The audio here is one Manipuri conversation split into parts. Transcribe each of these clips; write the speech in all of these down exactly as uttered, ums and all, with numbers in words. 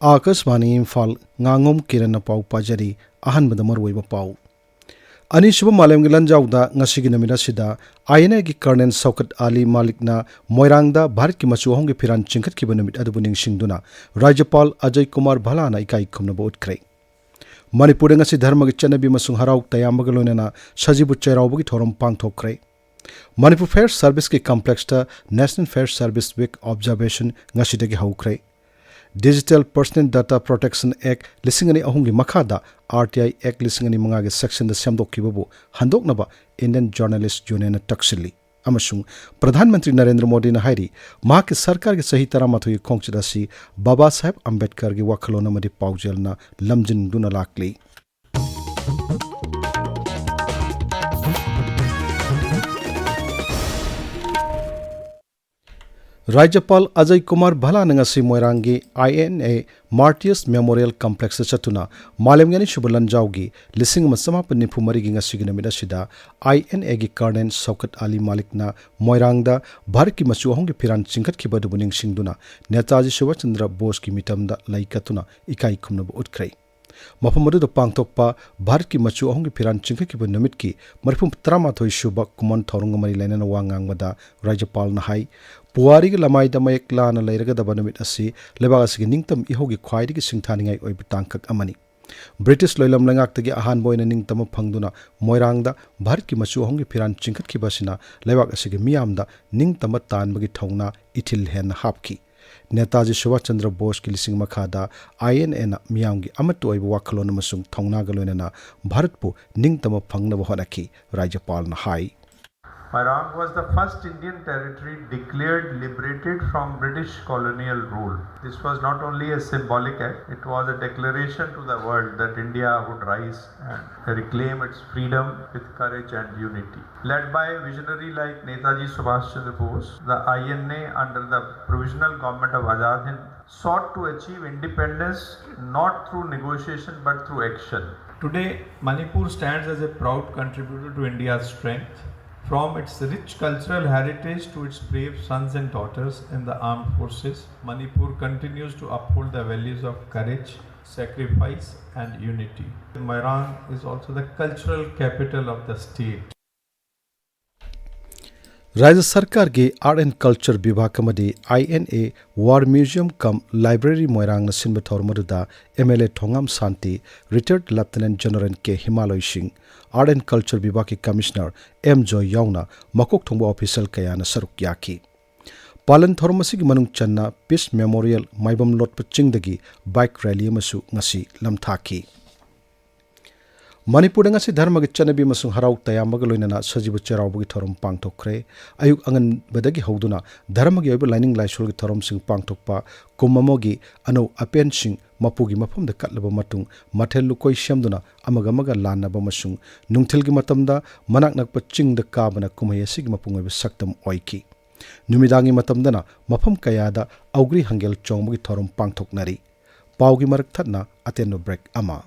ꯑꯥꯀꯥꯁꯕꯥꯅꯤ ꯏꯝꯐꯥꯜ, ꯉꯥꯉꯣꯝ ꯀꯤꯔꯟꯅ ꯄꯥꯎ ꯄꯥꯖꯔꯤ꯫ ꯑꯍꯥꯟꯕꯗ ꯃꯔꯨꯑꯣꯏꯕ ꯄꯥꯎ꯫ ꯑꯅꯤꯁꯨꯕ ꯃꯥꯂꯦꯝꯒꯤ ꯂꯥꯟꯖꯥꯎꯗ ꯉꯁꯤꯒꯤ ꯅꯨꯃꯤꯠ ꯑꯁꯤꯗ ꯑꯥꯏ ꯑꯦꯟ ꯑꯦꯒꯤ ꯀꯔꯅꯦꯜ ꯁꯧꯀꯠ ꯑꯂꯤ ꯃꯥꯂꯤꯛꯅ ꯃꯣꯏꯔꯥꯡꯗ ꯚꯥꯔꯠꯀꯤ ꯃꯆꯨ ꯑꯍꯨꯝꯒꯤ ꯐꯤꯔꯥꯟ ꯆꯤꯡꯈꯠꯈꯤꯕ ꯅꯨꯃꯤꯠ ꯑꯗꯨꯕꯨ ꯅꯤꯡꯁꯤꯡꯗꯨꯅ ꯔꯥꯖ꯭ꯌꯄꯥꯜ ꯑꯖꯌ ꯀꯨꯃꯥꯔ ꯚꯜꯂꯥꯅ ꯏꯀꯥꯏ ꯈꯨꯝꯅꯕ ꯎꯠꯈ꯭ꯔꯦ꯫ ꯃꯅꯤꯄꯨꯔꯗ ꯉꯁꯤ ꯙꯔꯃꯒꯤ ꯆꯠꯅꯕꯤ ꯑꯃꯁꯨꯡ ꯍꯔꯥꯎ ꯇꯌꯥꯝꯕꯒ ꯂꯣꯏꯅꯅ ꯁꯖꯤꯕꯨ ꯆꯩꯔꯥꯎꯕꯒꯤ ꯊꯧꯔꯝ ꯄꯥꯡꯊꯣꯛꯈ꯭ꯔꯦ꯫ ꯃꯅꯤꯄꯨꯔ ꯐꯥꯌꯔ ꯁꯔꯚꯤꯁꯀꯤ ꯀꯝꯄ꯭ꯂꯦꯛꯁꯇ National Fire Service Week Observation ꯉꯁꯤꯗꯒꯤ ꯍꯧꯈ꯭ꯔꯦ꯫ Digital Personal Data Protection Act ꯂꯤꯁꯤꯡ ꯑꯅꯤ ꯑꯍꯨꯝꯒꯤ ꯃꯈꯥꯗ ꯑꯥꯔ ꯇꯤ ꯑꯥꯏ ꯑꯦꯛ ꯂꯤꯁꯤꯡ ꯑꯅꯤ ꯃꯉꯥꯒꯤ ꯁꯦꯛꯁꯟꯗ ꯁꯦꯝꯗꯣꯛꯈꯤꯕꯕꯨ ꯍꯟꯗꯣꯛꯅꯕ Indian Journalist Unionꯅ ꯇꯛꯁꯤꯜꯂꯤ꯫ ꯑꯃꯁꯨꯡ ꯄ꯭ꯔꯙꯥꯟ ꯃꯟꯇ꯭ꯔꯤ ꯅꯔꯦꯟꯗ꯭ꯔ ꯃꯣꯗꯤꯅ ꯍꯥꯏꯔꯤ, ꯃꯍꯥꯛꯀꯤ ꯁꯔꯀꯥꯔꯒꯤ ꯆꯍꯤ ꯇꯔꯥꯃꯥꯊꯣꯏꯒꯤ ꯈꯣꯡꯆꯠ ꯑꯁꯤ ꯕꯥꯕꯥ ꯁꯥꯍꯦꯕ ꯑꯝꯕꯦꯗꯀꯔꯒꯤ ꯋꯥꯈꯜꯂꯣꯟ ꯑꯃꯗꯤ ꯄꯥꯎꯖꯦꯜꯅ ꯂꯝꯖꯤꯡꯗꯨꯅ ꯂꯥꯛꯂꯤ꯫ ꯔꯥꯖ꯭ꯌꯄꯥꯜ ꯑꯖꯌ ꯀꯨꯃꯥꯔ ꯚꯜꯂꯥꯅ ꯉꯁꯤ ꯃꯣꯏꯔꯥꯡꯒꯤ ꯑꯥꯏ ꯑꯦꯟ ꯑꯦ Martyrs Memorial Complexꯇ ꯆꯠꯇꯨꯅ ꯃꯥꯂꯦꯝꯒꯤ ꯑꯅꯤꯁꯨꯕ ꯂꯥꯟꯖꯥꯎꯒꯤ ꯂꯤꯁꯤꯡ ꯑꯃ ꯆꯃꯥꯄꯟ ꯅꯤꯐꯨ ꯃꯔꯤꯒꯤ ꯉꯁꯤꯒꯤ ꯅꯨꯃꯤꯠ ꯑꯁꯤꯗ ꯑꯥꯏ ꯑꯦꯟ ꯑꯦꯒꯤ ꯀꯔꯅꯦꯜ ꯁꯧꯀꯠ ꯑꯂꯤ ꯃꯥꯂꯤꯛꯅ ꯃꯣꯏꯔꯥꯡꯗ ꯚꯥꯔꯠꯀꯤ ꯃꯆꯨ ꯑꯍꯨꯝꯒꯤ ꯐꯤꯔꯥꯟ ꯆꯤꯡꯈꯠꯈꯤꯕ ꯑꯗꯨꯕꯨ ꯅꯤꯡꯁꯤꯡꯗꯨꯅ ꯅꯦꯇꯥꯖꯤ ꯁꯨꯚꯥꯁ ꯆꯟꯗ꯭ꯔ ꯕꯣꯁꯀꯤ ꯃꯤꯇꯝꯗ ꯂꯩ ꯀꯠꯇꯨꯅ ꯏꯀꯥꯏ ꯈꯨꯝꯅꯕ ꯎꯠꯈ꯭ꯔꯦ꯫ ꯃꯐꯝ ꯑꯗꯨꯗ ꯄꯥꯡꯊꯣꯛꯄ ꯚꯥꯔꯠꯀꯤ ꯃꯆꯨ ꯑꯍꯨꯝꯒꯤ ꯐꯤꯔꯥꯟ ꯆꯤꯡꯈꯠꯈꯤꯕ ꯅꯨꯃꯤꯠꯀꯤ ꯃꯔꯤꯐꯨ ꯇꯔꯥꯃꯥꯊꯣꯏ ꯁꯨꯕ ꯀꯨꯝꯑꯣꯟ ꯊꯧꯔꯝꯒ ꯃꯔꯤ ꯂꯩꯅꯅ ꯋꯥ ꯉꯥꯡꯕꯗ ꯔꯥꯖ꯭ꯌꯄꯥꯜꯅ ꯍꯥꯏ, ꯄꯨꯋꯥꯔꯤꯒꯤ ꯂꯃꯥꯏꯗ ꯃꯌꯦꯛ ꯂꯥꯅ ꯂꯩꯔꯒꯗꯕ ꯅꯨꯃꯤꯠ ꯑꯁꯤ ꯂꯩꯕꯥꯛ ꯑꯁꯤꯒꯤ ꯅꯤꯡꯇꯝ ꯏꯍꯧꯒꯤ ꯈ꯭ꯋꯥꯏꯗꯒꯤ ꯁꯤꯡꯊꯥꯅꯤꯡꯉꯥꯏ ꯑꯣꯏꯕ ꯇꯥꯡꯀꯛ ꯑꯃꯅꯤ꯫ ꯕ꯭ꯔꯤꯇꯤꯁ ꯂꯣꯏꯂꯝ ꯂꯩꯉꯥꯛꯇꯒꯤ ꯑꯍꯥꯟꯕ ꯑꯣꯏꯅ ꯅꯤꯡꯇꯝꯕ ꯐꯪꯗꯨꯅ ꯃꯣꯏꯔꯥꯡꯗ ꯚꯥꯔꯠꯀꯤ ꯃꯆꯨ ꯑꯍꯨꯝꯒꯤ ꯐꯤꯔꯥꯟ ꯆꯤꯡꯈꯠꯈꯤꯕ ꯑꯁꯤꯅ ꯂꯩꯕꯥꯛ ꯑꯁꯤꯒꯤ ꯃꯤꯌꯥꯝꯗ ꯅꯤꯡꯇꯝꯕ ꯇꯥꯟꯕꯒꯤ ꯊꯧꯅꯥ ꯏꯊꯤꯜ ꯍꯦꯟꯅ ꯍꯥꯞꯈꯤ꯫ ꯅꯦꯇꯥꯖꯤ ꯁꯨꯚꯥꯁ ꯆꯟꯗ꯭ꯔ ꯕꯣꯁꯀꯤ ꯂꯤꯁꯤꯡ ꯃꯈꯥꯗ ꯑꯥꯏ ꯑꯦꯟ ꯑꯦꯅ ꯃꯤꯌꯥꯝꯒꯤ ꯑꯃꯠꯇ ꯑꯣꯏꯕ ꯋꯥꯈꯜꯂꯣꯟ ꯑꯃꯁꯨꯡ ꯊꯧꯅꯥꯒ ꯂꯣꯏꯅꯅ ꯚꯥꯔꯠꯄꯨ ꯅꯤꯡꯇꯝꯕ ꯐꯪꯅꯕ ꯍꯣꯠꯅꯈꯤ, ꯔꯥꯖ꯭ꯌꯄꯥꯜꯅ ꯍꯥꯏ꯫ Mairang was the first Indian territory declared liberated from British colonial rule. This was not only a symbolic act, it was a declaration to the world that India would rise and reclaim its freedom with courage and unity. Led by a visionary like Netaji Subhash Chandra Bose, the I N A under the provisional government of Azad Hind sought to achieve independence not through negotiation but through action. Today, Manipur stands as a proud contributor to India's strength, From its rich cultural heritage to its brave sons and daughters in the armed forces, Manipur continues to uphold the values of courage, sacrifice, and unity. Moirang is also the cultural capital of the state. ꯔꯥꯖ꯭ꯌ ꯁꯔꯀꯥꯔꯒꯤ ꯑꯥꯔꯠ ꯑꯦꯟ ꯀꯜꯆꯔ ꯕꯤꯚꯥꯒ ꯑꯃꯗꯤ I N A war museum cum library ꯃꯣꯏꯔꯥꯡꯅ ꯁꯤꯟꯕ ꯊꯧꯔꯝ ꯑꯗꯨꯗ M L A Thongam Shanti, retired lieutenant general K Himalay Singh, art and culture ꯕꯤꯚꯥꯒꯀꯤ ꯀꯃꯤꯁꯅꯔ ꯑꯦꯝ ꯖꯣꯏ ꯌꯥꯎꯅ ꯃꯀꯣꯛ ꯊꯣꯡꯕ ꯑꯣꯐꯤꯁꯤꯌꯦꯜ ꯀꯌꯥꯅ ꯁꯔꯨꯛ ꯌꯥꯈꯤ꯫ ꯄꯥꯂꯟ ꯊꯧꯔꯝ ꯑꯁꯤꯒꯤ ꯃꯅꯨꯡ ꯆꯟꯅ ꯄꯤꯁ ꯃꯦꯃꯣꯔꯤꯌꯦꯜ ꯃꯥꯏꯕꯝ ꯂꯣꯠꯄ ꯆꯤꯡꯗꯒꯤ ꯕꯥꯏꯛ ꯔꯦꯂꯤ ꯑꯃꯁꯨ ꯉꯁꯤ ꯂꯝꯊꯥꯈꯤ꯫ ꯃꯅꯤꯄꯨꯔꯗ ꯉꯁꯤ ꯙꯔꯃꯒꯤ ꯆꯠꯅꯕꯤ ꯑꯃꯁꯨꯡ ꯍꯔꯥꯎ ꯇꯌꯥꯝꯕꯒ ꯂꯣꯏꯅꯅ ꯁꯖꯤꯕꯨ ꯆꯩꯔꯥꯎꯕꯒꯤ ꯊꯧꯔꯝ ꯄꯥꯡꯊꯣꯛꯈ꯭ꯔꯦ꯫ ꯑꯌꯨꯛ ꯑꯉꯟꯕꯗꯒꯤ ꯍꯧꯗꯨꯅ ꯙꯔꯃꯒꯤ ꯑꯣꯏꯕ ꯂꯥꯏꯅꯤꯡ ꯂꯥꯏꯁꯣꯜꯒꯤ ꯊꯧꯔꯝꯁꯤꯡ ꯄꯥꯡꯊꯣꯛꯄ, ꯀꯨꯝ ꯑꯃꯒꯤ ꯑꯅꯧ ꯑꯄꯦꯟꯁꯤꯡ ꯃꯄꯨꯒꯤ ꯃꯐꯝꯗ ꯀꯠꯂꯕ ꯃꯇꯨꯡ ꯃꯊꯦꯜ ꯂꯨꯀꯣꯏ ꯁꯦꯝꯗꯨꯅ ꯑꯃꯒ ꯑꯃꯒ ꯂꯥꯟꯅꯕ ꯑꯃꯁꯨꯡ ꯅꯨꯡꯊꯤꯜꯒꯤ ꯃꯇꯝꯗ ꯃꯅꯥꯛ ꯅꯛꯄ ꯆꯤꯡꯗ ꯀꯥꯕꯅ ꯀꯨꯝꯍꯩ ꯑꯁꯤꯒꯤ ꯃꯄꯨꯡ ꯑꯣꯏꯕ ꯁꯛꯇꯝ ꯑꯣꯏꯈꯤ꯫ ꯅꯨꯃꯤꯗꯥꯡꯒꯤ ꯃꯇꯝꯗꯅ ꯃꯐꯝ ꯀꯌꯥꯗ ꯑꯧꯒ꯭ꯔꯤ ꯍꯪꯒꯦꯜ ꯆꯣꯡꯕꯒꯤ ꯊꯧꯔꯝ ꯄꯥꯡꯊꯣꯛꯅꯔꯤ꯫ ꯄꯥꯎꯒꯤ ꯃꯔꯛ ꯊꯠꯅ ꯑꯇꯦꯟꯕ ꯕ꯭ꯔꯦꯛ ꯑꯃ꯫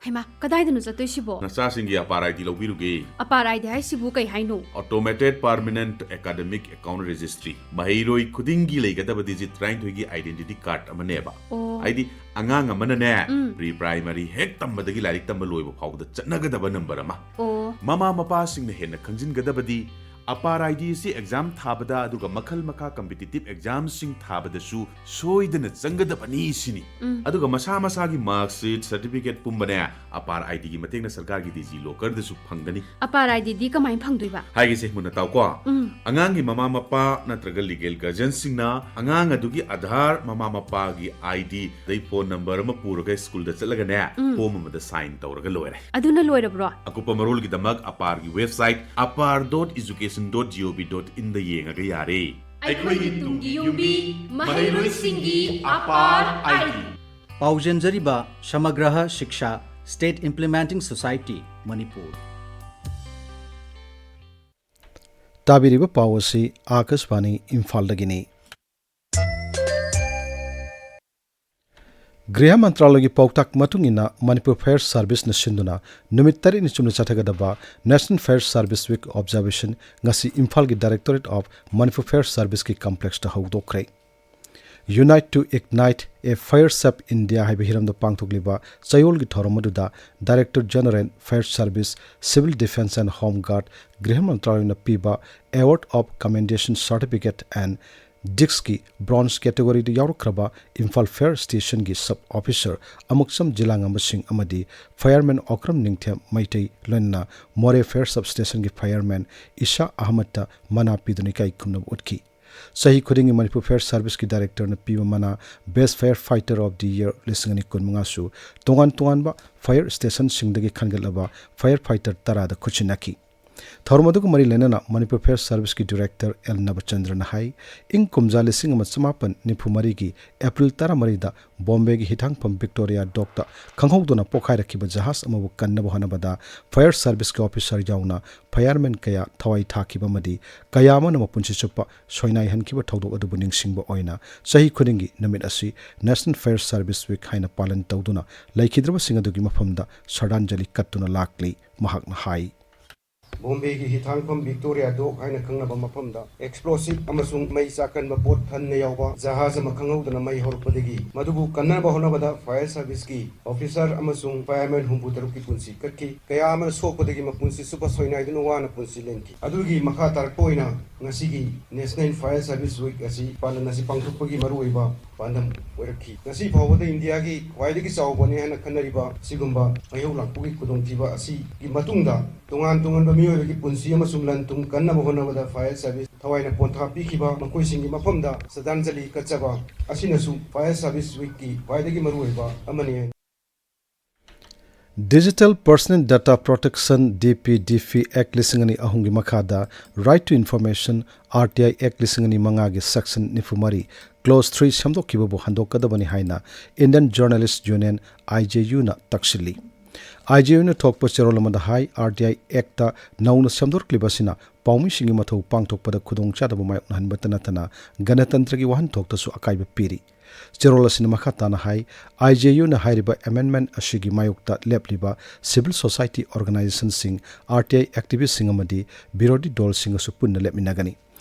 ꯍꯩꯃꯥ, ꯀꯗꯥꯏꯗꯅꯣ ꯆꯠꯇꯣꯏꯁꯤꯕꯣ? ꯅꯆꯥꯁꯤꯡꯒꯤ ꯑꯄꯥꯔ ꯑꯥꯏ ꯗꯤ ꯂꯧꯕꯤꯔꯨꯒꯦ꯫ ꯑꯄꯥꯔ ꯑꯥꯏ ꯗꯤ ꯍꯥꯏꯁꯤꯕꯨ ꯀꯩ ꯍꯥꯏꯅꯣ? Automated Permanent Academic Account Registry꯫ ꯃꯍꯩꯔꯣꯏ ꯈꯨꯗꯤꯡꯒꯤ ꯂꯩꯒꯗꯕ ꯗꯤꯖꯤꯠ ꯇꯔꯥꯅꯤꯊꯣꯏꯒꯤ ꯑꯥꯏꯗꯦꯟꯇꯤꯇꯤ ꯀꯥꯔꯗ ꯑꯃꯅꯦꯕ꯫ ꯑꯣ꯫ ꯍꯥꯏꯗꯤ, ꯑꯉꯥꯡ ꯑꯃꯅꯅꯦ, ꯎꯝ꯫ ꯄ꯭ꯔꯤ ꯄ꯭ꯔꯥꯏꯃꯔꯤ ꯍꯦꯛ ꯇꯝꯕꯗꯒꯤ ꯂꯥꯏꯔꯤꯛ ꯇꯝꯕ ꯂꯣꯏꯕ ꯐꯥꯎꯕꯗ ꯆꯠꯅꯒꯗꯕ ꯅꯝꯕꯔ ꯑꯃ꯫ ꯑꯣ꯫ ꯃꯃꯥ ꯃꯄꯥꯁꯤꯡꯅ ꯍꯦꯟꯅ ꯈꯪꯖꯤꯟꯒꯗꯕꯗꯤ, ꯑꯄꯥꯔ ꯑꯥꯏ ꯗꯤ ꯑꯁꯤ ꯑꯦꯛꯖꯥꯝ ꯊꯥꯕꯗ ꯑꯗꯨꯒ ꯃꯈꯜ ꯃꯈꯥ ꯀꯝꯄꯤꯇꯤꯇꯤꯞ ꯑꯦꯛꯖꯥꯝꯁꯤꯡ ꯊꯥꯕꯗꯁꯨ ꯁꯣꯏꯗꯅ ꯆꯪꯒꯗꯕꯅꯤ ꯁꯤꯅꯤ꯫ ꯎꯝ꯫ ꯑꯗꯨꯒ ꯃꯁꯥ ꯃꯁꯥꯒꯤ ꯃꯥꯔꯛꯁꯤꯠ, ꯁꯥꯔꯇꯤꯐꯤꯀꯦꯠ ꯄꯨꯝꯕꯅꯦ, ꯑꯄꯥꯔ ꯑꯥꯏ ꯗꯤꯒꯤ ꯃꯇꯦꯡꯅ ꯁꯔꯀꯥꯔꯒꯤ ꯗꯤꯖꯤ ꯂꯣꯀꯔꯗꯁꯨ ꯐꯪꯒꯅꯤ꯫ ꯑꯄꯥꯔ ꯑꯥꯏ ꯗꯤꯗꯤ ꯀꯃꯥꯏꯅ ꯐꯪꯗꯣꯏꯕ? ꯍꯥꯏꯒꯦꯁꯦ, ꯃꯨꯟꯅ ꯇꯥꯎꯀꯣ꯫ ꯎꯝ꯫ ꯑꯉꯥꯡꯒꯤ ꯃꯃꯥ ꯃꯄꯥ ꯅꯠꯇ꯭ꯔꯒ ꯂꯤꯒꯦꯜ ꯒꯥꯔꯖꯤꯌꯟꯁꯤꯡꯅ ꯑꯉꯥꯡ ꯑꯗꯨꯒꯤ ꯑꯥꯙꯥꯔ, ꯃꯃꯥ ꯃꯄꯥꯒꯤ ꯑꯥꯏ ꯗꯤ, ꯑꯗꯩ ꯐꯣꯟ ꯅꯝꯕꯔ ꯑꯃ ꯄꯨꯔꯒ ꯁ꯭ꯀꯨꯜꯗ ꯆꯠꯂꯒꯅꯦ, ꯎꯝ꯫ ꯐꯣꯝ ꯑꯃꯗ ꯁꯥꯏꯟ ꯇꯧꯔꯒ ꯂꯣꯏꯔꯦ꯫ ꯑꯗꯨꯅ ꯂꯣꯏꯔꯕ꯭ꯔꯣ? ꯑꯀꯨꯞꯄ ꯃꯔꯣꯜꯒꯤꯗꯃꯛ ꯑꯄꯥꯔꯒꯤ website apar dot education dot gov dot in ꯗ ꯌꯦꯡꯉꯒ ꯌꯥꯔꯦ꯫ ꯑꯩꯈꯣꯏꯒꯤ ꯇꯨꯡꯒꯤ ꯌꯨꯝꯕꯤ, ꯃꯍꯩꯔꯣꯏꯁꯤꯡꯒꯤ ꯑꯄꯥꯔ ꯑꯥꯏ ꯗꯤ꯫ ꯄꯥꯎꯖꯦꯟꯖꯔꯤꯕ Samagra Shiksha state implementing society Manipur. ꯇꯥꯕꯤꯔꯤꯕ ꯄꯥꯎ ꯑꯁꯤ ꯑꯥꯀꯥꯁꯕꯥꯅꯤ ꯏꯝꯐꯥꯜꯗꯒꯤꯅꯤ꯫ ꯒ꯭ꯔꯤꯍ ꯃꯟꯇ꯭ꯔꯥꯂꯌꯒꯤ ꯄꯥꯎꯇꯥꯛ ꯃꯇꯨꯡ ꯏꯟꯅ, ꯃꯅꯤꯄꯨꯔ ꯐꯥꯌꯔ ꯁꯥꯔꯚꯤꯁꯅ ꯁꯤꯟꯗꯨꯅ ꯅꯨꯃꯤꯠ ꯇꯔꯦꯠꯅꯤ ꯆꯨꯞꯅ ꯆꯠꯊꯒꯗꯕ National Fire Service Week Observation ꯉꯁꯤ ꯏꯝꯐꯥꯜꯒꯤ Directorate of Manipur Fire Serviceꯀꯤ complexꯇ ꯍꯧꯗꯣꯛꯈ꯭ꯔꯦ꯫ Unite to Ignite a Fire Sub India ꯍꯥꯏꯕ ꯍꯤꯔꯝꯗ ꯄꯥꯡꯊꯣꯛꯂꯤꯕ ꯆꯌꯣꯜꯒꯤ ꯊꯧꯔꯝ ꯑꯗꯨꯗ Director General Fire Service, Civil Defence and Home Guard, ꯒ꯭ꯔꯤꯍ ꯃꯟꯇ꯭ꯔꯥꯂꯌꯅ ꯄꯤꯕ Award of Commendation Certificate and ꯗꯤꯁꯛꯀꯤ bronze categoryꯗ ꯌꯥꯎꯔꯛꯈ꯭ꯔꯕ Imphal Fire Stationꯒꯤ Sub Officer ꯑꯃꯨꯛꯁꯝ ꯖꯤꯂꯥꯉꯝꯕ ꯁꯤꯡ ꯑꯃꯗꯤ fireman ꯑꯣꯀ꯭ꯔꯝ ꯅꯤꯡꯊꯦꯝ ꯃꯩꯇꯩ, ꯂꯣꯏꯅꯅ ꯃꯣꯔꯦ Fire Sub Stationꯒꯤ fireman ꯏꯁꯥ ꯑꯍꯃꯗꯇ ꯃꯅꯥ ꯄꯤꯗꯨꯅ ꯏꯀꯥꯏ ꯈꯨꯝꯅꯕ ꯎꯠꯈꯤ꯫ ꯆꯍꯤ ꯈꯨꯗꯤꯡꯒꯤ ꯃꯅꯤꯄꯨꯔ Fire Serviceꯀꯤ Directorꯅ ꯄꯤꯕ ꯃꯅꯥ Best Fire Fighter of the Year ꯂꯤꯁꯤꯡ ꯑꯅꯤ ꯀꯨꯟꯃꯉꯥꯁꯨ ꯇꯣꯉꯥꯟ ꯇꯣꯉꯥꯟꯕ fire stationꯁꯤꯡꯗꯒꯤ ꯈꯟꯒꯠꯂꯕ fire fighter ꯇꯔꯥꯗ ꯈꯨꯠꯁꯤꯟꯅꯈꯤ꯫ ꯊꯧꯔꯝ ꯑꯗꯨꯒ ꯃꯔꯤ ꯂꯩꯅꯅ ꯃꯅꯤꯄꯨꯔ Fire Serviceꯀꯤ Director ꯑꯦꯜ ꯅꯕꯆꯟꯗ꯭ꯔꯅ ꯍꯥꯏ, ꯏꯪ ꯀꯨꯝꯖꯥ ꯂꯤꯁꯤꯡ ꯑꯃ ꯆꯃꯥꯄꯟ ꯅꯤꯐꯨ ꯃꯔꯤꯒꯤ April ꯇꯔꯥꯃꯔꯤꯗ ꯕꯣꯝꯕꯦꯒꯤ ꯍꯤꯊꯥꯡꯐꯝ Victoria Dockꯇ ꯈꯪꯍꯧꯗꯅ ꯄꯣꯈꯥꯏꯔꯛꯈꯤꯕ ꯖꯍꯥꯖ ꯑꯃꯕꯨ ꯀꯟꯅꯕ ꯍꯣꯠꯅꯕꯗ fire serviceꯀꯤ officer ꯌꯥꯎꯅ fireman ꯀꯌꯥ ꯊꯋꯥꯏ ꯊꯥꯈꯤꯕ ꯑꯃꯗꯤ ꯀꯌꯥ ꯑꯃꯅ ꯃꯄꯨꯟꯁꯤ ꯆꯨꯞꯄ ꯁꯣꯏꯅꯥꯏꯍꯟꯈꯤꯕ ꯊꯧꯗꯣꯛ ꯑꯗꯨꯕꯨ ꯅꯤꯡꯁꯤꯡꯕ ꯑꯣꯏꯅ ꯆꯍꯤ ꯈꯨꯗꯤꯡꯒꯤ ꯅꯨꯃꯤꯠ ꯑꯁꯤ National Fire Service Week ꯍꯥꯏꯅ ꯄꯥꯂꯟ ꯇꯧꯗꯨꯅ ꯂꯩꯈꯤꯗ꯭ꯔꯕꯁꯤꯡ ꯑꯗꯨꯒꯤ ꯃꯐꯝꯗ ꯁ꯭ꯔꯗꯥꯟꯖꯂꯤ ꯀꯠꯇꯨꯅ ꯂꯥꯛꯂꯤ꯫ ꯃꯍꯥꯛꯅ ꯍꯥꯏ꯫ ꯕꯣꯝꯕꯦꯒꯤ ꯍꯤꯊꯥꯡꯐꯝ Victoria Dock ꯍꯥꯏꯅ ꯈꯪꯅꯕ ꯃꯐꯝꯗ explosive ꯑꯃꯁꯨꯡ ꯃꯩ ꯆꯥꯛꯀꯟꯕ ꯄꯣꯠ ꯊꯟꯅ ꯌꯥꯎꯕ ꯖꯍꯥꯖ ꯑꯃ ꯈꯪꯍꯧꯗꯅ ꯃꯩ ꯍꯧꯔꯛꯄꯗꯒꯤ ꯃꯗꯨꯕꯨ ꯀꯟꯅꯕ ꯍꯣꯠꯅꯕꯗ fire serviceꯀꯤ officer ꯑꯃꯁꯨꯡ fireman ꯍꯨꯝꯐꯨ ꯇꯔꯨꯛꯀꯤ ꯄꯨꯟꯁꯤ ꯀꯠꯈꯤ꯫ ꯀꯌꯥ ꯑꯃꯅ ꯁꯣꯛꯄꯗꯒꯤ ꯃꯄꯨꯟꯁꯤ ꯆꯨꯞꯄ ꯁꯣꯏꯅꯥꯏꯗꯨꯅ ꯋꯥꯅ ꯄꯨꯟꯁꯤ ꯂꯦꯟꯈꯤ꯫ ꯑꯗꯨꯒꯤ ꯃꯈꯥ ꯇꯥꯔꯛꯄ ꯑꯣꯏꯅ ꯉꯁꯤꯒꯤ National Fire Service Week ꯑꯁꯤ ꯄꯥꯂꯟ ꯑꯁꯤ ꯄꯥꯡꯊꯣꯛꯄꯒꯤ ꯃꯔꯨꯑꯣꯏꯕ ꯄꯥꯟꯗꯝ ꯑꯣꯏꯔꯛꯈꯤ꯫ ꯉꯁꯤ ꯐꯥꯎꯕꯗ ꯏꯟꯗꯤꯌꯥꯒꯤ ꯈ꯭ꯋꯥꯏꯗꯒꯤ ꯆꯥꯎꯕꯅꯤ ꯍꯥꯏꯅ ꯈꯟꯅꯔꯤꯕ ꯁꯤꯒꯨꯝꯕ ꯃꯩꯍꯧ ꯂꯥꯡꯄꯣꯛꯒꯤ ꯈꯨꯗꯣꯡꯊꯤꯕ ꯑꯁꯤꯒꯤ ꯃꯇꯨꯡꯗ ꯇꯣꯉꯥꯟ ꯇꯣꯉꯥꯟꯕ ꯃꯤꯑꯣꯏꯕꯒꯤ ꯄꯨꯟꯁꯤ ꯑꯃꯁꯨꯡ ꯂꯟ ꯊꯨꯝ ꯀꯟꯅꯕ ꯍꯣꯠꯅꯕꯗ fire service ꯊꯋꯥꯏꯅ ꯄꯣꯟꯊꯥ ꯄꯤꯈꯤꯕ ꯃꯈꯣꯏꯁꯤꯡꯒꯤ ꯃꯐꯝꯗ ꯁ꯭ꯔꯗꯥꯟꯖꯂꯤ ꯀꯠꯆꯕ ꯑꯁꯤꯅꯁꯨ fire service weekꯀꯤ ꯈ꯭ꯋꯥꯏꯗꯒꯤ ꯃꯔꯨꯑꯣꯏꯕ ꯑꯃꯅꯤ꯫ Digital Personal Data Protection, DPDP Act ꯂꯤꯁꯤꯡ ꯑꯅꯤ ꯑꯍꯨꯝꯒꯤ ꯃꯈꯥꯗ Right to Information, RTI Act ꯂꯤꯁꯤꯡ ꯑꯅꯤ ꯃꯉꯥꯒꯤ section ꯅꯤꯐꯨ ꯃꯔꯤ, clause three ꯁꯦꯝꯗꯣꯛꯈꯤꯕꯕꯨ ꯍꯟꯗꯣꯛꯀꯗꯕꯅꯤ ꯍꯥꯏꯅ Indian Journalist Union, IJUꯅ ꯇꯛꯁꯤꯜꯂꯤ꯫ IJUꯅ ꯊꯣꯛꯄ ꯆꯦꯔꯣꯜ ꯑꯃꯗ ꯍꯥꯏ, RTI Actꯇ ꯅꯧꯅ ꯁꯦꯝꯗꯣꯔꯛꯂꯤꯕ ꯑꯁꯤꯅ ꯄꯥꯎꯃꯤꯁꯤꯡꯒꯤ ꯃꯊꯧ ꯄꯥꯡꯊꯣꯛꯄꯗ ꯈꯨꯗꯣꯡꯆꯥꯗꯕ ꯃꯥꯌꯣꯛꯅꯍꯟꯕꯇ ꯅꯠꯇꯅ ꯒꯅꯇꯟꯇ꯭ꯔꯒꯤ ꯋꯥꯍꯟꯊꯣꯛꯇꯁꯨ ꯑꯀꯥꯏꯕ ꯄꯤꯔꯤ꯫ ꯆꯦꯔꯣꯜ ꯑꯁꯤꯅ ꯃꯈꯥ ꯇꯥꯅ ꯍꯥꯏ, ꯑꯥꯏ ꯖꯦ ꯌꯨꯅ ꯍꯥꯏꯔꯤꯕ ꯑꯦꯃꯦꯟꯗꯃꯦꯟꯠ ꯑꯁꯤꯒꯤ ꯃꯥꯌꯣꯛꯇ ꯂꯦꯞꯂꯤꯕ ꯁꯤꯚꯤꯜ ꯁꯣꯁꯥꯏꯇꯤ ꯑꯣꯔꯒꯅꯥꯏꯖꯦꯁꯟꯁꯤꯡ, ꯑꯥꯔ ꯇꯤ ꯑꯥꯏ ꯑꯦꯛꯇꯤꯚꯤꯁ꯭ꯠꯁꯤꯡ ꯑꯃꯗꯤ ꯕꯤꯔꯣꯙꯤ ꯗꯣꯜꯁꯤꯡꯒꯁꯨ ꯄꯨꯟꯅ ꯂꯦꯞꯃꯤꯟꯅꯒꯅꯤ꯫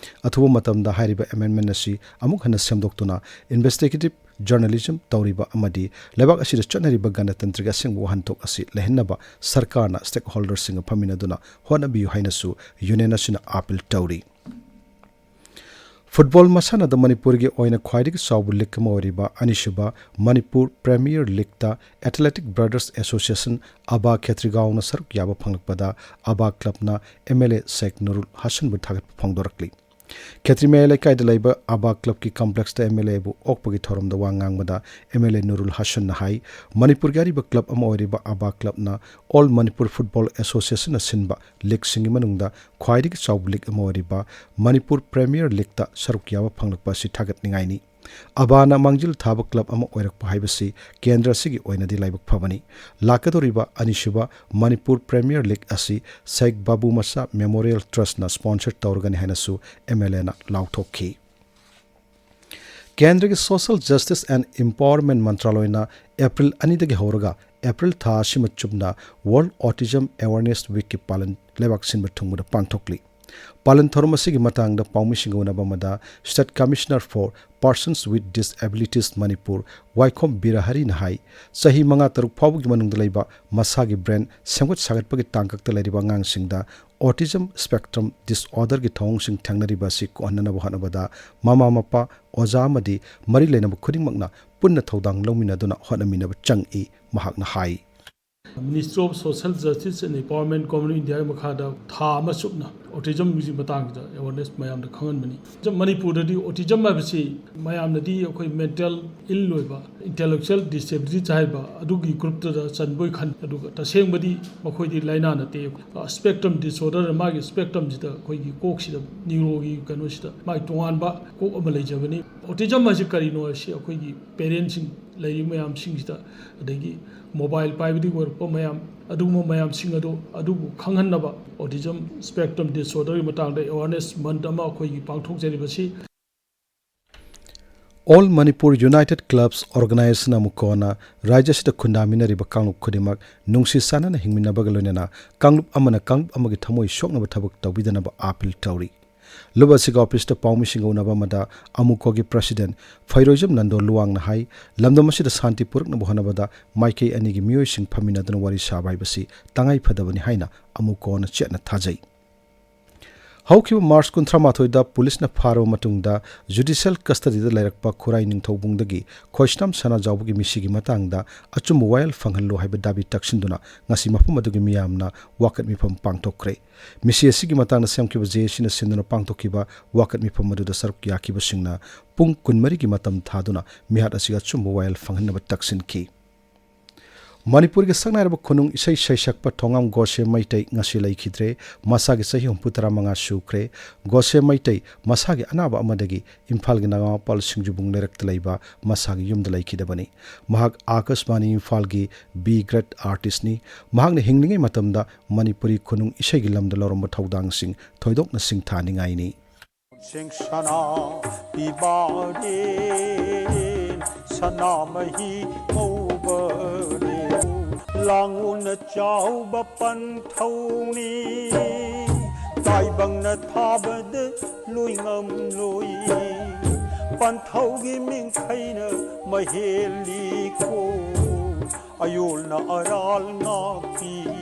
ꯑꯊꯨꯕ ꯃꯇꯝꯗ ꯍꯥꯏꯔꯤꯕ ꯑꯦꯃꯦꯟꯗꯃꯦꯟꯠ ꯑꯁꯤ ꯑꯃꯨꯛ ꯍꯟꯅ ꯁꯦꯝꯗꯣꯛꯇꯨꯅ ꯏꯟꯚꯦꯁꯇꯤꯒꯦꯇꯤꯚ ꯖꯔꯅꯦꯂꯤꯖꯝ ꯇꯧꯔꯤꯕ ꯑꯃꯗꯤ ꯂꯩꯕꯥꯛ ꯑꯁꯤꯗ ꯆꯠꯅꯔꯤꯕ ꯒꯅꯇꯟꯇ꯭ꯔꯒꯤ ꯑꯁꯦꯡꯕ ꯋꯥꯍꯟꯊꯣꯛ ꯑꯁꯤ ꯂꯩꯍꯟꯅꯕ ꯁꯔꯀꯥꯔꯅ ꯁ꯭ꯇꯦꯛꯍꯣꯜꯗꯔꯁꯤꯡꯒ ꯐꯝꯃꯤꯟꯅꯗꯨꯅ ꯍꯣꯠꯅꯕꯤꯌꯨ ꯍꯥꯏꯅꯁꯨ ꯌꯨꯅꯤꯌꯟ ꯑꯁꯤꯅ ꯑꯥꯄꯤꯜ ꯇꯧꯔꯤ꯫ ꯐꯨꯠꯕꯣꯜ ꯃꯁꯥꯟꯅꯗ ꯃꯅꯤꯄꯨꯔꯒꯤ ꯑꯣꯏꯅ ꯈ꯭ꯋꯥꯏꯗꯒꯤ ꯆꯥꯎꯕ ꯂꯤꯒ ꯑꯃ ꯑꯣꯏꯔꯤꯕ ꯑꯅꯤꯁꯨꯕ Manipur premier ꯂꯤꯒꯇ athletic brothers association, ꯑꯕꯥ, ꯈꯦꯇ꯭ꯔꯤꯒꯥꯎꯅ ꯁꯔꯨꯛ ꯌꯥꯕ ꯐꯪꯂꯛꯄꯗ ꯑꯕꯥ ꯀ꯭ꯂꯕꯅ ꯑꯦꯝ ꯑꯦꯜ ꯑꯦ ꯁꯦꯈ ꯅꯨꯔꯨꯜ ꯍꯁꯟꯕꯨ ꯊꯥꯒꯠꯄ ꯐꯣꯡꯗꯣꯔꯛꯂꯤ꯫ ꯈꯦꯇ꯭ꯔꯤ ꯃꯌꯥꯏ ꯂꯩꯀꯥꯏꯗ ꯂꯩꯕ ꯑꯕꯥ ꯀ꯭ꯂꯕꯀꯤ ꯀꯝꯄ꯭ꯂꯦꯛꯁꯇ ꯑꯦꯝ ꯑꯦꯜ ꯑꯦꯕꯨ ꯑꯣꯛꯄꯒꯤ ꯊꯧꯔꯝꯗ ꯋꯥ ꯉꯥꯡꯕꯗ ꯑꯦꯝ ꯑꯦꯜ ꯑꯦ ꯅꯨꯔꯨꯜ ꯍꯁꯟꯅ ꯍꯥꯏ, ꯃꯅꯤꯄꯨꯔꯒꯤ ꯑꯔꯤꯕ ꯀ꯭ꯂꯕ ꯑꯃ ꯑꯣꯏꯔꯤꯕ ꯑꯕꯥ ꯀ꯭ꯂꯕꯅ ꯑꯣꯜ ꯃꯅꯤꯄꯨꯔ ꯐꯨꯠꯕꯣꯜ ꯑꯦꯁꯣꯁꯤꯌꯦꯁꯟꯅ ꯁꯤꯟꯕ ꯂꯤꯒꯁꯤꯡꯒꯤ ꯃꯅꯨꯡꯗ ꯈ꯭ꯋꯥꯏꯗꯒꯤ ꯆꯥꯎꯕ ꯂꯤꯒ ꯑꯃ ꯑꯣꯏꯔꯤꯕ ꯃꯅꯤꯄꯨꯔ ꯄ꯭ꯔꯤꯃꯤꯌꯔ ꯂꯤꯒꯇ ꯁꯔꯨꯛ ꯌꯥꯕ ꯐꯪꯂꯛꯄ ꯑꯁꯤ ꯊꯥꯒꯠꯅꯤꯡꯉꯥꯏꯅꯤ꯫ ꯑꯕꯥꯅ ꯃꯥꯡꯖꯤꯜ ꯊꯥꯕ ꯀ꯭ꯂꯕ ꯑꯃ ꯑꯣꯏꯔꯛꯄ ꯍꯥꯏꯕꯁꯤ ꯀꯦꯟꯗ꯭ꯔ ꯑꯁꯤꯒꯤ ꯑꯣꯏꯅꯗꯤ ꯂꯥꯏꯕꯛ ꯐꯕꯅꯤ꯫ ꯂꯥꯛꯀꯗꯧꯔꯤꯕ ꯑꯅꯤꯁꯨꯕ ꯃꯅꯤꯄꯨꯔ ꯄ꯭ꯔꯤꯃꯤꯌꯔ ꯂꯤꯒ ꯑꯁꯤ ꯁꯦꯈ ꯕꯥꯕꯨ ꯃꯁꯥ ꯃꯦꯃꯣꯔꯤꯌꯦꯜ ꯇ꯭ꯔꯁꯠꯅ ꯁ꯭ꯄꯣꯟꯁꯔ ꯇꯧꯔꯒꯅꯤ ꯍꯥꯏꯅꯁꯨ ꯑꯦꯝ ꯑꯦꯜ ꯑꯦꯅ ꯂꯥꯎꯊꯣꯛꯈꯤ꯫ ꯀꯦꯟꯗ꯭ꯔꯒꯤ ꯁꯣꯁꯤꯌꯦꯜ ꯖꯁꯇꯤꯁ ꯑꯦꯟ ꯏꯝꯄꯥꯋꯔꯃꯦꯟꯠ ꯃꯟꯇ꯭ꯔꯥꯂꯣꯏꯅ ꯑꯦꯄ꯭ꯔꯤꯜ ꯑꯅꯤꯗꯒꯤ ꯍꯧꯔꯒ ꯑꯦꯄ꯭ꯔꯤꯜ ꯊꯥ ꯑꯁꯤꯃ ꯆꯨꯞꯅ ꯋꯥꯔꯜꯗ ꯑꯣꯇꯤꯖꯝ ꯑꯦꯋꯥꯔꯅꯦꯁ ꯋꯤꯛꯀꯤ ꯄꯥꯂꯟ ꯂꯩꯕꯥꯛ ꯁꯤꯟꯕ ꯊꯨꯡꯕꯗ ꯄꯥꯡꯊꯣꯛꯂꯤ꯫ ꯄꯥꯂꯟ ꯊꯧꯔꯝ ꯑꯁꯤꯒꯤ ꯃꯇꯥꯡꯗ ꯄꯥꯎꯃꯤꯁꯤꯡꯒ ꯎꯅꯕ ꯑꯃꯗ State Commissioner for Persons with Disabilities Manipur ꯋꯥꯏꯈꯣꯝ ꯕꯤꯔꯍꯔꯤꯅ ꯍꯥꯏ, ꯆꯍꯤ ꯃꯉꯥ ꯇꯔꯨꯛ ꯐꯥꯎꯕꯒꯤ ꯃꯅꯨꯡꯗ ꯂꯩꯕ ꯃꯁꯥꯒꯤ ꯕ꯭ꯔꯦꯟ ꯁꯦꯝꯒꯠ ꯁꯥꯒꯠꯄꯒꯤ ꯇꯥꯡꯀꯛꯇ ꯂꯩꯔꯤꯕ ꯑꯉꯥꯡꯁꯤꯡꯗ ꯑꯣꯇꯤꯖꯝ ꯁ꯭ꯄꯦꯛꯇ꯭ꯔꯝ ꯗꯤꯁꯑꯣꯔꯗꯔꯒꯤ ꯊꯧꯑꯣꯡꯁꯤꯡ ꯊꯦꯡꯅꯔꯤꯕ ꯑꯁꯤ ꯀꯣꯛꯍꯟꯅꯅꯕ ꯍꯣꯠꯅꯕꯗ ꯃꯃꯥ ꯃꯄꯥ, ꯑꯣꯖꯥ ꯑꯃꯗꯤ ꯃꯔꯤ ꯂꯩꯅꯕ ꯈꯨꯗꯤꯡꯃꯛꯅ ꯄꯨꯟꯅ ꯊꯧꯗꯥꯡ ꯂꯧꯃꯤꯟꯅꯗꯨꯅ ꯍꯣꯠꯅꯃꯤꯟꯅꯕ ꯆꯪꯏ, ꯃꯍꯥꯛꯅ ꯍꯥꯏ꯫ Ministry of Social Justice and Empowerment, Government of India ꯒꯤ ꯃꯈꯥꯗ ꯊꯥ ꯑꯃ ꯆꯨꯞꯅ ꯑꯣꯇꯤꯖꯝꯒꯤ ꯃꯇꯥꯡꯁꯤꯗ ꯑꯦꯋꯥꯔꯅꯦꯁ ꯃꯌꯥꯝꯗ ꯈꯪꯍꯟꯕꯅꯤ꯫ ꯃꯅꯤꯄꯨꯔꯗꯗꯤ ꯑꯣꯇꯤꯖꯝ ꯍꯥꯏꯕꯁꯤ ꯃꯌꯥꯝꯅꯗꯤ ꯑꯩꯈꯣꯏ ꯃꯦꯟꯇꯦꯜ ꯏꯜ ꯑꯣꯏꯕ, ꯏꯟꯇꯦꯂꯦꯛꯆꯨꯋꯦꯜ ꯗꯤꯁꯦꯕꯤꯂꯤꯇꯤ ꯍꯥꯏꯕ ꯑꯗꯨꯒꯤ ꯒ꯭ꯔꯨꯞꯇꯨꯗ ꯆꯟꯕꯣꯏ ꯈꯟ, ꯑꯗꯨꯒ ꯇꯁꯦꯡꯕꯗꯤ ꯃꯈꯣꯏꯗꯤ ꯂꯥꯏꯅꯥ ꯅꯠꯇꯦ꯫ ꯁ꯭ꯄꯦꯛꯇ꯭ꯔꯝ ꯗꯤꯁꯑꯣꯔꯗꯔ, ꯃꯥꯒꯤ ꯁ꯭ꯄꯦꯛꯇ꯭ꯔꯝꯁꯤꯗ ꯑꯩꯈꯣꯏꯒꯤ ꯀꯣꯛꯁꯤꯗ, ꯅ꯭ꯌꯨꯔꯣꯒꯤ ꯀꯩꯅꯣꯁꯤꯗ ꯃꯥꯒꯤ ꯇꯣꯉꯥꯟꯕ ꯀꯣꯛ ꯑꯃ ꯂꯩꯖꯕꯅꯤ꯫ ꯑꯣꯇꯤꯖꯝ ꯍꯥꯏꯁꯤ ꯀꯔꯤꯅꯣ ꯍꯥꯏꯁꯤ ꯑꯩꯈꯣꯏꯒꯤ ꯄꯦꯔꯦꯟꯁꯁꯤꯡ ꯂꯩꯔꯤꯕ ꯃꯌꯥꯝꯁꯤꯡꯁꯤꯗ, ꯑꯗꯒꯤ ꯃꯣꯕꯥꯏꯜ ꯄꯥꯏꯕꯗꯒꯤ ꯑꯣꯏꯔꯛꯄ ꯃꯌꯥꯝ, ꯑꯗꯨꯒꯨꯝꯕ ꯃꯌꯥꯝꯁꯤꯡ ꯑꯗꯨ, ꯑꯗꯨꯕꯨ ꯈꯪꯍꯟꯅꯕ ꯑꯣꯇꯤꯖꯝ ꯁ꯭ꯄꯦꯛꯇ꯭ꯔꯝ ꯗꯤꯁꯑꯣꯔꯗꯔꯒꯤ ꯃꯇꯥꯡꯗ ꯑꯦꯋꯥꯔꯅꯦꯁ ꯃꯟꯊ ꯑꯃ ꯑꯩꯈꯣꯏꯒꯤ ꯄꯥꯡꯊꯣꯛꯆꯔꯤꯕꯁꯤ꯫ All Manipur United Clubs Organization, ꯑꯃꯨꯛ ꯀꯣꯟꯅ ꯔꯥꯖ꯭ꯌ ꯑꯁꯤꯗ ꯈꯨꯟꯗꯥꯃꯤꯟꯅꯔꯤꯕ ꯀꯥꯡꯂꯨꯞ ꯈꯨꯗꯤꯡꯃꯛ ꯅꯨꯡꯁꯤ ꯆꯥꯟꯅꯅ ꯍꯤꯡꯃꯤꯟꯅꯕꯒ ꯂꯣꯏꯅꯅ ꯀꯥꯡꯂꯨꯞ ꯑꯃꯅ ꯀꯥꯡꯂꯨꯞ ꯑꯃꯒꯤ ꯊꯃꯣꯏ ꯁꯣꯛꯅꯕ ꯊꯕꯛ ꯇꯧꯕꯤꯗꯅꯕ ꯑꯥꯄꯤꯜ ꯇꯧꯔꯤ꯫ ꯂꯨꯞ ꯑꯁꯤꯒꯤ ꯑꯣꯐꯤꯁꯇ ꯄꯥꯎꯃꯤꯁꯤꯡꯒ ꯎꯅꯕ ꯑꯃꯗ ꯑꯃꯨꯀꯣꯒꯤ ꯄ꯭ꯔꯁꯤꯗꯦꯟ ꯐꯩꯔꯣꯏꯖꯝ ꯅꯟꯗꯣ ꯂꯨꯋꯥꯡꯅ ꯍꯥꯏ, ꯂꯝꯗꯝ ꯑꯁꯤꯗ ꯁꯥꯟꯇꯤ ꯄꯨꯔꯛꯅꯕ ꯍꯣꯠꯅꯕꯗ ꯃꯥꯏꯀꯩ ꯑꯅꯤꯒꯤ ꯃꯤꯑꯣꯏꯁꯤꯡ ꯐꯝꯃꯤꯟꯅꯗꯨꯅ ꯋꯥꯔꯤ ꯁꯥꯕ ꯍꯥꯏꯕꯁꯤ ꯇꯉꯥꯏ ꯐꯗꯕꯅꯤ ꯍꯥꯏꯅ ꯑꯃꯨꯀꯣꯅ ꯆꯦꯠꯅ ꯊꯥꯖꯩ꯫ ꯍꯧꯈꯤꯕ ꯃꯥꯔꯆ ꯀꯨꯟꯊ꯭ꯔꯥ ꯃꯥꯊꯣꯏꯗ ꯄꯨꯂꯤꯁꯅ ꯐꯥꯔꯕ ꯃꯇꯨꯡꯗ ꯖꯨꯗꯤꯁꯤꯌꯦꯜ ꯀꯁꯇꯗꯤꯗ ꯂꯩꯔꯛꯄ ꯈꯨꯔꯥꯏ ꯅꯤꯡꯊꯧꯕꯨꯡꯗꯒꯤ ꯈꯣꯏꯁꯅꯥꯝ ꯁꯅꯥꯖꯥꯎꯕꯒꯤ ꯃꯤꯁꯤꯒꯤ ꯃꯇꯥꯡꯗ ꯑꯆꯨꯝꯕ ꯋꯥꯌꯦꯜ ꯐꯪꯍꯜꯂꯨ ꯍꯥꯏꯕ ꯗꯥꯕꯤ ꯇꯛꯁꯤꯟꯗꯨꯅ ꯉꯁꯤ ꯃꯐꯝ ꯑꯗꯨꯒꯤ ꯃꯤꯌꯥꯝꯅ ꯋꯥꯀꯠ ꯃꯤꯐꯝ ꯄꯥꯡꯊꯣꯛꯈ꯭ꯔꯦ꯫ ꯃꯤꯁꯤ ꯑꯁꯤꯒꯤ ꯃꯇꯥꯡꯗ ꯁꯦꯝꯈꯤꯕ ꯖꯦ ꯑꯦ ꯁꯤꯅ ꯁꯤꯟꯗꯨꯅ ꯄꯥꯡꯊꯣꯛꯈꯤꯕ ꯋꯥꯀꯠ ꯃꯤꯐꯝ ꯑꯗꯨꯗ ꯁꯔꯨꯛ ꯌꯥꯈꯤꯕꯁꯤꯡꯅ ꯄꯨꯡ ꯀꯨꯟꯃꯔꯤꯒꯤ ꯃꯇꯝ ꯊꯥꯗꯨꯅ ꯃꯤꯍꯥꯠ ꯑꯁꯤꯒꯤ ꯑꯆꯨꯝꯕ ꯋꯥꯌꯦꯜ ꯐꯪꯍꯟꯅꯕ ꯇꯛꯁꯤꯟꯈꯤ꯫ ꯃꯅꯤꯄꯨꯔꯒꯤ ꯁꯛꯅꯥꯏꯔꯕ ꯈꯨꯅꯨꯡ ꯏꯁꯩ ꯁꯩꯁꯛꯄ ꯊꯣꯉꯥꯝ ꯒꯣꯁꯦ ꯃꯩꯇꯩ ꯉꯁꯤ ꯂꯩꯈꯤꯗ꯭ꯔꯦ꯫ ꯃꯁꯥꯒꯤ ꯆꯍꯤ ꯍꯨꯝꯐꯨ ꯇꯔꯥ ꯃꯉꯥ ꯁꯨꯈ꯭ꯔꯦ꯫ ꯒꯣꯁꯦ ꯃꯩꯇꯩ ꯃꯁꯥꯒꯤ ꯑꯅꯥꯕ ꯑꯃꯗꯒꯤ ꯏꯝꯐꯥꯜꯒꯤ ꯅꯒꯥꯃꯄꯥꯜ ꯁꯤꯡꯖꯨꯕꯨꯡ ꯂꯩꯔꯛꯇ ꯂꯩꯕ ꯃꯁꯥꯒꯤ ꯌꯨꯝꯗ ꯂꯩꯈꯤꯗꯕꯅꯤ꯫ ꯃꯍꯥꯛ ꯑꯥꯀꯥꯁꯕꯥꯅꯤ ꯏꯝꯐꯥꯜꯒꯤ B grade artistꯅꯤ꯫ ꯃꯍꯥꯛꯅ ꯍꯤꯡꯂꯤꯉꯩ ꯃꯇꯝꯗ ꯃꯅꯤꯄꯨꯔꯤ ꯈꯨꯅꯨꯡ ꯏꯁꯩꯒꯤ ꯂꯝꯗ ꯂꯧꯔꯝꯕ ꯊꯧꯗꯥꯡꯁꯤꯡ ꯊꯣꯏꯗꯣꯛꯅ ꯁꯤꯡꯊꯥꯅꯤꯡꯉꯥꯏꯅꯤ꯫ ꯁꯦꯡ ꯁꯅꯥ ꯄꯤꯕꯥꯔꯦꯟ, ꯁꯅꯥꯃꯍꯤ ꯉꯧꯕꯔꯦꯟ, ꯂꯥꯡꯉꯨꯅ ꯆꯥꯎꯕ ꯄꯟꯊꯧꯅꯤ, ꯇꯥꯏꯕꯪꯅ ꯊꯥꯕꯗ ꯂꯣꯏ ꯉꯝꯂꯣꯏ, ꯄꯟꯊꯧꯒꯤ ꯃꯤꯡꯈꯩꯅ ꯃꯍꯦꯜꯂꯤꯀꯣ, ꯑꯌꯣꯜꯅ ꯑꯔꯥꯜ ꯉꯥꯛꯄꯤꯌꯨ꯫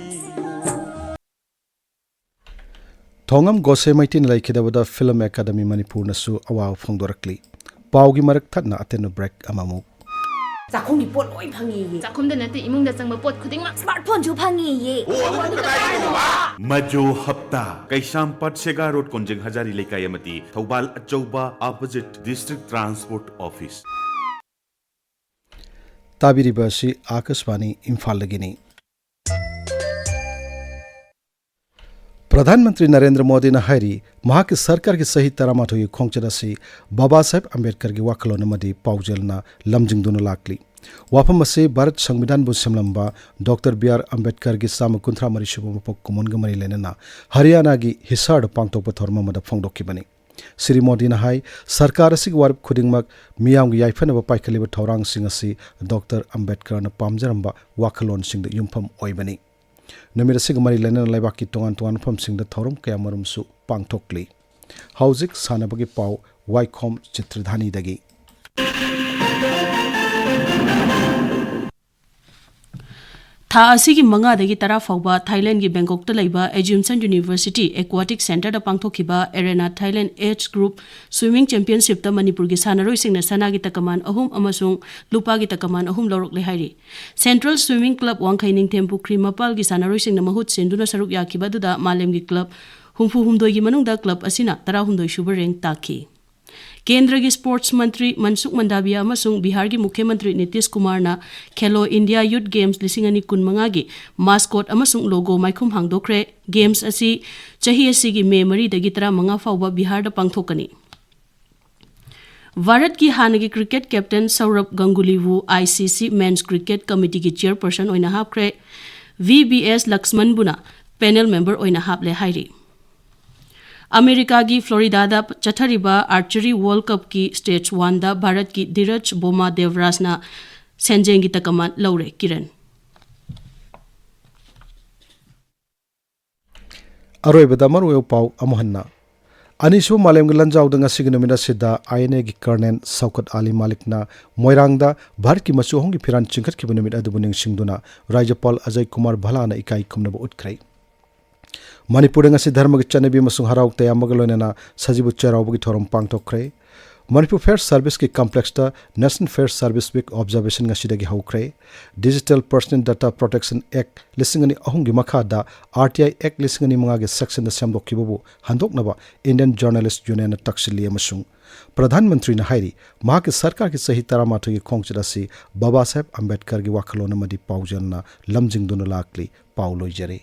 ꯊꯣꯉꯝ ꯒꯣꯁꯦ ꯃꯩꯇꯩꯅ ꯂꯩꯈꯤꯗꯕꯗ ꯐꯤꯂꯝ ꯑꯦꯀꯥꯗꯃꯤ ꯃꯅꯤꯄꯨꯔꯅꯁꯨ ꯑꯋꯥꯕ ꯐꯣꯡꯗꯣꯔꯛꯂꯤ꯫ ꯄꯥꯎꯒꯤ ꯃꯔꯛ ꯊꯠꯅ ꯑꯇꯦꯟꯕ ꯕ꯭ꯔꯦꯛ ꯑꯃꯃꯨꯛ꯫ ꯆꯥꯛꯈꯨꯝꯒꯤ ꯄꯣꯠ ꯂꯣꯏ ꯐꯪꯉꯦꯌꯦ꯫ ꯆꯥꯛꯈꯨꯝꯗ ꯅꯠꯇꯦ, ꯏꯃꯨꯡꯗ ꯆꯪꯕ ꯄꯣꯠ ꯈꯨꯗꯤꯡꯃꯛ꯫ ꯁ꯭ꯃꯥꯔꯠ ꯐꯣꯟꯁꯨ ꯐꯪꯉꯦꯌꯦ꯫ ꯃꯖꯣ ꯍꯞꯇꯥ, ꯀꯩꯁꯥꯝꯄꯥꯠ ꯁꯦꯒꯥ ꯔꯣꯗ, ꯀꯣꯟꯖꯦꯡ ꯍꯖꯥꯔꯤ ꯂꯩꯀꯥꯏ ꯑꯃꯗꯤ ꯊꯧꯕꯥꯜ ꯑꯆꯧꯕ, opposite District Transport Office꯫ ꯇꯥꯕꯤꯔꯤꯕ ꯑꯁꯤ ꯑꯥꯀꯥꯁꯕꯥꯅꯤ ꯏꯝꯐꯥꯜꯗꯒꯤꯅꯤ꯫ ꯄ꯭ꯔꯙꯥꯟ ꯃꯟꯇ꯭ꯔꯤ ꯅꯔꯦꯟꯗ꯭ꯔ ꯃꯣꯗꯤꯅ ꯍꯥꯏꯔꯤ, ꯃꯍꯥꯛꯀꯤ ꯁꯔꯀꯥꯔꯒꯤ ꯆꯍꯤ ꯇꯔꯥꯃꯥꯊꯣꯏꯒꯤ ꯈꯣꯡꯆꯠ ꯑꯁꯤ ꯕꯥꯕꯥ ꯁꯥꯍꯦꯕ ꯑꯝꯕꯦꯗꯀꯔꯒꯤ ꯋꯥꯈꯜꯂꯣꯟ ꯑꯃꯗꯤ ꯄꯥꯎꯖꯦꯜꯅ ꯂꯝꯖꯤꯡꯗꯨꯅ ꯂꯥꯛꯂꯤ꯫ ꯋꯥꯐꯝ ꯑꯁꯤ ꯚꯥꯔꯠ ꯁꯪꯕꯤꯙꯥꯟꯕꯨ ꯁꯦꯝꯂꯝꯕ ꯗꯣꯛꯇꯔ B R ꯑꯝꯕꯦꯗꯀꯔꯒꯤ ꯆꯥꯝꯃ ꯀꯨꯟꯊ꯭ꯔꯥ ꯃꯔꯤ ꯁꯨꯕ ꯃꯄꯣꯛ ꯀꯨꯝꯑꯣꯟꯒ ꯃꯔꯤ ꯂꯩꯅꯅ ꯍꯔꯤꯌꯥꯅꯥꯒꯤ ꯍꯤꯁꯥꯔꯗ ꯄꯥꯡꯊꯣꯛꯄ ꯊꯧꯔꯝ ꯑꯃꯗ ꯐꯣꯡꯗꯣꯛꯈꯤꯕꯅꯤ꯫ ꯁ꯭ꯔꯤ ꯃꯣꯗꯤꯅ ꯍꯥꯏ, ꯁꯔꯀꯥꯔ ꯑꯁꯤꯒꯤ ꯋꯥꯔꯦꯞ ꯈꯨꯗꯤꯡꯃꯛ ꯃꯤꯌꯥꯝꯒꯤ ꯌꯥꯏꯐꯅꯕ ꯄꯥꯏꯈꯠꯂꯤꯕ ꯊꯧꯔꯥꯡꯁꯤꯡ ꯑꯁꯤ ꯗꯣꯛꯇꯔ ꯑꯝꯕꯦꯗꯀꯔꯅ ꯄꯥꯝꯖꯔꯝꯕ ꯋꯥꯈꯜꯂꯣꯟꯁꯤꯡꯗ ꯌꯨꯝꯐꯝ ꯑꯣꯏꯕꯅꯤ꯫ ꯅꯨꯃꯤꯠ ꯑꯁꯤꯒ ꯃꯔꯤ ꯂꯩꯅꯅ ꯂꯩꯕꯥꯛꯀꯤ ꯇꯣꯉꯥꯟ ꯇꯣꯉꯥꯟꯕ ꯃꯐꯝꯁꯤꯡꯗ ꯊꯧꯔꯝ ꯀꯌꯥꯃꯔꯨꯝꯁꯨ ꯄꯥꯡꯊꯣꯛꯂꯤ꯫ ꯍꯧꯖꯤꯛ ꯁꯥꯟꯅꯕꯒꯤ ꯄꯥꯎ, ꯋꯥꯏꯈꯣꯝ ꯆꯤꯇ꯭ꯔꯙꯥꯅꯤꯗꯒꯤ꯫ ꯊꯥ ꯑꯁꯤꯒꯤ ꯃꯉꯥꯗꯒꯤ ꯇꯔꯥ ꯐꯥꯎꯕ ꯊꯥꯏꯂꯦꯟꯗꯒꯤ ꯕꯦꯡꯀꯣꯛꯇ ꯂꯩꯕ ꯑꯦꯖꯨꯝꯁꯟ ꯌꯨꯅꯤꯚꯔꯁꯤꯇꯤ ꯑꯦꯀ꯭ꯋꯥꯇꯤꯛ ꯁꯦꯟꯇꯔꯗ ꯄꯥꯡꯊꯣꯛꯈꯤꯕ arena Thailand age group swimming ꯆꯦꯝꯄꯤꯌꯟꯁꯤꯞꯇ ꯃꯅꯤꯄꯨꯔꯒꯤ ꯁꯥꯟꯅꯔꯣꯏꯁꯤꯡꯅ ꯁꯅꯥꯒꯤ ꯇꯀꯃꯥꯟ ꯑꯍꯨꯝ ꯑꯃꯁꯨꯡ ꯂꯨꯄꯥꯒꯤ ꯇꯀꯃꯥꯟ ꯑꯍꯨꯝ ꯂꯧꯔꯛꯂꯦ ꯍꯥꯏꯔꯤ꯫ ꯁꯦꯟꯇ꯭ꯔꯦꯜ ꯁ꯭ꯋꯤꯃꯤꯡ ꯀ꯭ꯂꯕ ꯋꯥꯡꯈꯩ ꯅꯤꯡꯊꯦꯝ ꯄꯨꯈ꯭ꯔꯤ ꯃꯄꯥꯜꯒꯤ ꯁꯥꯟꯅꯔꯣꯏꯁꯤꯡꯅ ꯃꯍꯨꯠ ꯁꯤꯟꯗꯨꯅ ꯁꯔꯨꯛ ꯌꯥꯈꯤꯕ ꯑꯗꯨꯗ ꯃꯥꯂꯦꯝꯒꯤ ꯀ꯭ꯂꯕ ꯍꯨꯝꯐꯨ ꯍꯨꯝꯗꯣꯏꯒꯤ ꯃꯅꯨꯡꯗ ꯀ꯭ꯂꯕ ꯑꯁꯤꯅ ꯇꯔꯥꯍꯨꯝꯗꯣꯏ ꯁꯨꯕ ꯔꯦꯡꯛ ꯇꯥꯈꯤ꯫ ꯀꯦꯟꯗ꯭ꯔꯒꯤ ꯁ꯭ꯄꯣꯔꯠꯁ ꯃꯟꯇ꯭ꯔꯤ ꯃꯟꯁꯨꯈ ꯃꯟꯗꯥꯕꯤꯌꯥ ꯑꯃꯁꯨꯡ ꯕꯤꯍꯥꯔꯒꯤ ꯃꯨꯈ꯭ꯌ ꯃꯟꯇ꯭ꯔꯤ ꯅꯤꯇꯤꯁ ꯀꯨꯃꯥꯔꯅ ꯈꯦꯂꯣ ꯏꯟꯗꯤꯌꯥ ꯌꯨꯊ ꯒꯦꯝꯁ ꯂꯤꯁꯤꯡ ꯑꯅꯤ ꯀꯨꯟꯃꯉꯥꯒꯤ ꯃꯥꯁꯀꯣꯠ ꯑꯃꯁꯨꯡ ꯂꯣꯒꯣ ꯃꯥꯏꯈꯨꯝ ꯍꯥꯡꯗꯣꯛꯈ꯭ꯔꯦ꯫ ꯒꯦꯝꯁ ꯑꯁꯤ ꯆꯍꯤ ꯑꯁꯤꯒꯤ ꯃꯦ ꯃꯔꯤꯗꯒꯤ ꯇꯔꯥꯃꯉꯥ ꯐꯥꯎꯕ ꯕꯤꯍꯥꯔꯗ ꯄꯥꯡꯊꯣꯛꯀꯅꯤ꯫ ꯚꯥꯔꯠꯀꯤ ꯍꯥꯟꯅꯒꯤ ꯀ꯭ꯔꯤꯀꯦꯠ ꯀꯦꯞꯇꯦꯟ ꯁꯧꯔꯚ ꯒꯪꯒꯨꯂꯤꯕꯨ ꯑꯥꯏ ꯁꯤ ꯁꯤ ꯃꯦꯟꯁ ꯀ꯭ꯔꯤꯀꯦꯠ ꯀꯃꯤꯇꯤꯒꯤ ꯆꯤꯌꯔꯄꯔꯁꯟ ꯑꯣꯏꯅ ꯍꯥꯞꯈ꯭ꯔꯦ꯫ ꯚꯤ ꯕꯤ ꯑꯦꯁ ꯂꯛꯁꯃꯟꯕꯨꯅ ꯄꯦꯅꯦꯜ ꯃꯦꯝꯕꯔ ꯑꯣꯏꯅ ꯍꯥꯞꯂꯦ ꯍꯥꯏꯔꯤ꯫ ꯑꯃꯦꯔꯤꯀꯥꯒꯤ ꯐ꯭ꯂꯣꯔꯤꯗꯥꯗ ꯆꯠꯊꯔꯤꯕ ꯑꯥꯔꯆꯔꯤ ꯋꯥꯔꯜꯗ ꯀꯞꯀꯤ ꯁ꯭ꯇꯦꯖ ꯋꯥꯟꯗ ꯚꯥꯔꯠꯀꯤ ꯙꯤꯔꯖ ꯕꯣꯃꯥ ꯗꯦꯕ꯭ꯔꯥꯖꯅ ꯁꯦꯟꯖꯦꯡꯒꯤ ꯇꯀꯃꯥꯟ ꯂꯧꯔꯦ꯫ ꯀꯤꯔꯟ꯫ ꯑꯔꯣꯏꯕꯗ ꯃꯔꯨꯑꯣꯏꯕ ꯄꯥꯎ ꯑꯃꯨꯛ ꯍꯟꯅ꯫ ꯑꯅꯤꯁꯨꯕ ꯃꯥꯂꯦꯝꯒꯤ ꯂꯥꯟꯖꯥꯎꯗ ꯉꯁꯤꯒꯤ ꯅꯨꯃꯤꯠ ꯑꯁꯤꯗ ꯑꯥꯏ ꯑꯦꯟ ꯑꯦꯒꯤ ꯀꯔꯅꯦꯜ ꯁꯧꯀꯠ ꯑꯂꯤ ꯃꯥꯂꯤꯛꯅ ꯃꯣꯏꯔꯥꯡꯗ ꯚꯥꯔꯠꯀꯤ ꯃꯆꯨ ꯑꯍꯨꯝꯒꯤ ꯐꯤꯔꯥꯜ ꯆꯤꯡꯈꯠꯈꯤꯕ ꯅꯨꯃꯤꯠ ꯑꯗꯨꯕꯨ ꯅꯤꯡꯁꯤꯡꯗꯨꯅ ꯔꯥꯖ꯭ꯌꯄꯥꯜ ꯑꯖꯌ ꯀꯨꯃꯥꯔ ꯚꯜꯂꯥꯅ ꯏꯀꯥꯏ ꯈꯨꯝꯅꯕ ꯎꯠꯈ꯭ꯔꯦ꯫ ꯃꯅꯤꯄꯨꯔꯗ ꯉꯁꯤ ꯙꯔꯃꯒꯤ ꯆꯠꯅꯕꯤ ꯑꯃꯁꯨꯡ ꯍꯔꯥꯎ ꯇꯌꯥꯝꯕꯒ ꯂꯣꯏꯅꯅ ꯁꯖꯤꯕꯨ ꯆꯩꯔꯥꯎꯕꯒꯤ ꯊꯧꯔꯝ ꯄꯥꯡꯊꯣꯛꯈ꯭ꯔꯦ꯫ ꯃꯅꯤꯄꯨꯔ ꯐꯦꯌꯔ ꯁꯔꯚꯤꯁꯀꯤ ꯀꯝꯄ꯭ꯂꯦꯛꯁꯇ National Fair Service Week Observation ꯉꯁꯤꯗꯒꯤ ꯍꯧꯈ꯭ꯔꯦ꯫ Digital Personal Data Protection Act ꯂꯤꯁꯤꯡ ꯑꯅꯤ ꯑꯍꯨꯝꯒꯤ ꯃꯈꯥꯗ ꯑꯥꯔ ꯇꯤ ꯑꯥꯏ ꯑꯦꯛ ꯂꯤꯁꯤꯡ ꯑꯅꯤ ꯃꯉꯥꯒꯤ ꯁꯦꯛꯁꯟꯗ ꯁꯦꯝꯗꯣꯛꯈꯤꯕꯕꯨ ꯍꯟꯗꯣꯛꯅꯕ Indian Journalist Unionꯅ ꯇꯛꯁꯤꯜꯂꯤ ꯑꯃꯁꯨꯡ ꯄ꯭ꯔꯙꯥꯟ ꯃꯟꯇ꯭ꯔꯤꯅ ꯍꯥꯏꯔꯤ, ꯃꯍꯥꯛꯀꯤ ꯁꯔꯀꯥꯔꯒꯤ ꯆꯍꯤ ꯇꯔꯥꯃꯥꯊꯣꯏꯒꯤ ꯈꯣꯡꯆꯠ ꯑꯁꯤ ꯕꯕꯥ ꯁꯥꯍꯦꯕ ꯑꯝꯕꯦꯗꯀꯔꯒꯤ ꯋꯥꯈꯜꯂꯣꯟ ꯑꯃꯗꯤ ꯄꯥꯎꯖꯦꯜꯅ ꯂꯝꯖꯤꯡꯗꯨꯅ ꯂꯥꯛꯂꯤ꯫ ꯄꯥꯎ ꯂꯣꯏꯖꯔꯦ꯫